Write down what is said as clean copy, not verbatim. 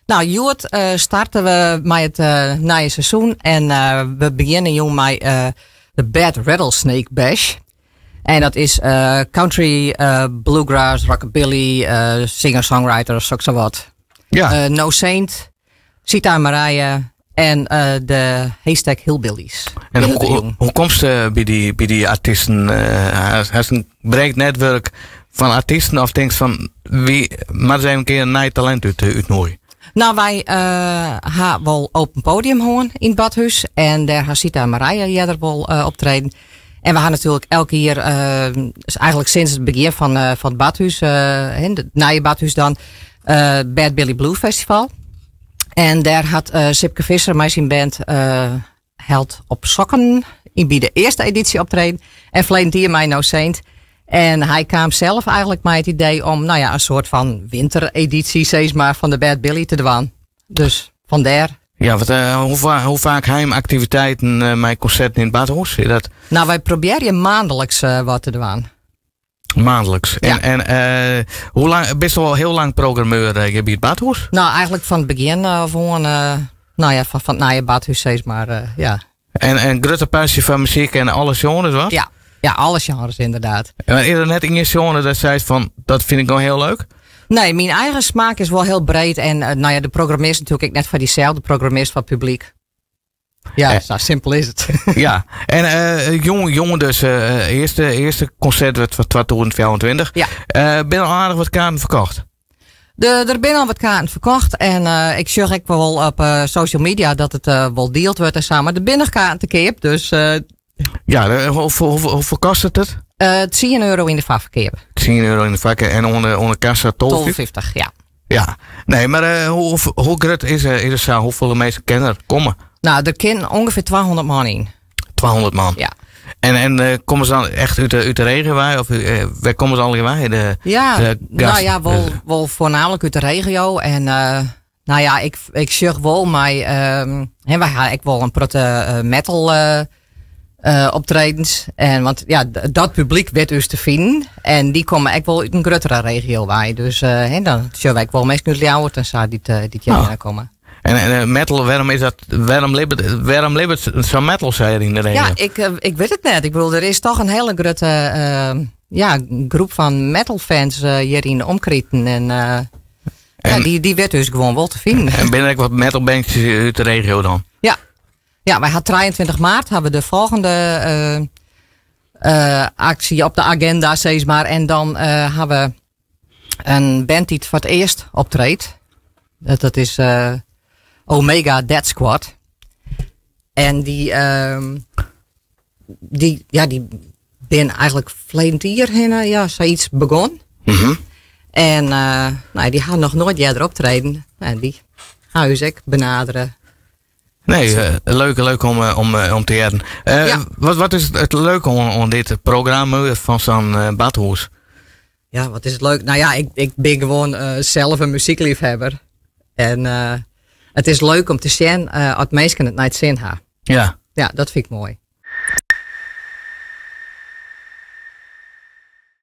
Nou, hjoed starte we mei it nije seizoen en we begjinne jûn mei de Bad Rattlesnake Bash. En dat is country, bluegrass, rockabilly, singer-songwriter, soksawat. No Saint, Sita en Marije en de Haystack Hillbillies. En hoe komst by dy artysten? Hast in breed netwurk fan artysten of tinkst fan wie mar ris even in kear in nij talint útnoaie? Nou, wy ha wol open podium hân yn it Badhús en dêr ha Sita en Marije earder wol optreden. En we ha natuerlik elk jier, eigentlik sûnt it begjin fan it Badhús, it nije Badhús dan, Bad Billy Blue Festival. En dêr hat Sipke Visser mei syn band Held op Sokken yn by de earste edysje optreden. En ferleden jier mei No Saint. En hy kaam sels eigentlik mei it idee om, nou ja, in soart fan winteredysje, sis mar, fan de Bad Billy te dwaan. Dus fandêr. Ja, hoe faak heimaktiviteiten mei konserten yn it Badhús? Is dat... Nou, wy probearje maandelijks wat te dwaan. Maandelijks. Ja. En hoe lang, bist al hiel lang programmeur by it Badhús? Nou, eigentlik fan it begjin ôf oan, nou ja, fan it nije Badhús, sis mar, ja. En grutte pasje foar muzyk en alle sjenres, wat? Ja, alle sjenres ynderdaad. En is der net ien sjenre dat seist fan, dat fyn ik no hiel leuk? Nee, myn eigen smaak is wol hiel breed. En nou ja, de programmearrest natuerlik ek net foar dysels, de programmearrest foar it publyk. Ja, sa simpel is it. Ja, en jûn dus earste konsert wurdt foar 2024. Ja. Binne al aardich wat kaarten ferkocht? Der binne al wat kaarten ferkocht. En ik sjoch ek wol op social media dat it wol dield wurdt en sa. Mar der binne noch kaarten te keap, dus... Ja, hoefolle kostet it? €10 yn de foarferkeap. €10 yn de foarferkeap en oan de kassa 12? 12,50, ja. Ja, nee, mar hoe grut is de seal? Hoefolle minsken kinne der komme? Nou, der kin ûngefear 200 man yn. 200 man? Ja. En komme se dan echt út de regio wei? Of wêr komme se allegear wei? Ja, De nou gasten? ja, wol foarnaamlik út de regio. En nou ja, ik sjoch wol mei, hè, wy ha ek wol in protte metal optredens. En, want ja, dat publyk wit ús te finen. En dy komme ek wol út in gruttere regio wei. Dus hè, dan sjogge wy ek wol minsken út Ljouwert en sa dy't hjir komme. En metal, wêrom is dat, wêrom libbet sa'n metal sa yn de regio? Ja, ik wit it net. Ik bedoel, der is dochs in hiele grutte ja, groep fan metalfans hjir yn de omkriten. En ja, dy wit ús gewoan wol te finen. En binne der ek wat metalbandjes út de regio dan? Ja. Ja, wy ha 23 maart ha we de folgjende aksje op de aginda, sis mar. En dan ha we in band dy't foar it earst optreedt. Dat is Omega Dead Squad. En dy, ja, dy binne eigentlik ferleden jier hinne, ja, sayts begûn. En nou, dy ha noch noait earder optreden. En dy ha ús ek benadere. Nee, leuk om te hearren. Wat is it leuke oan dit programma fan sa'n Badhús? Ja, wat is it leuk? Nou ja, ik bin gewoan sels in muzykleafhawwer. En it is leuk om te sjen as minsken it nei it sin ha. Ja, dat fyn ik moai.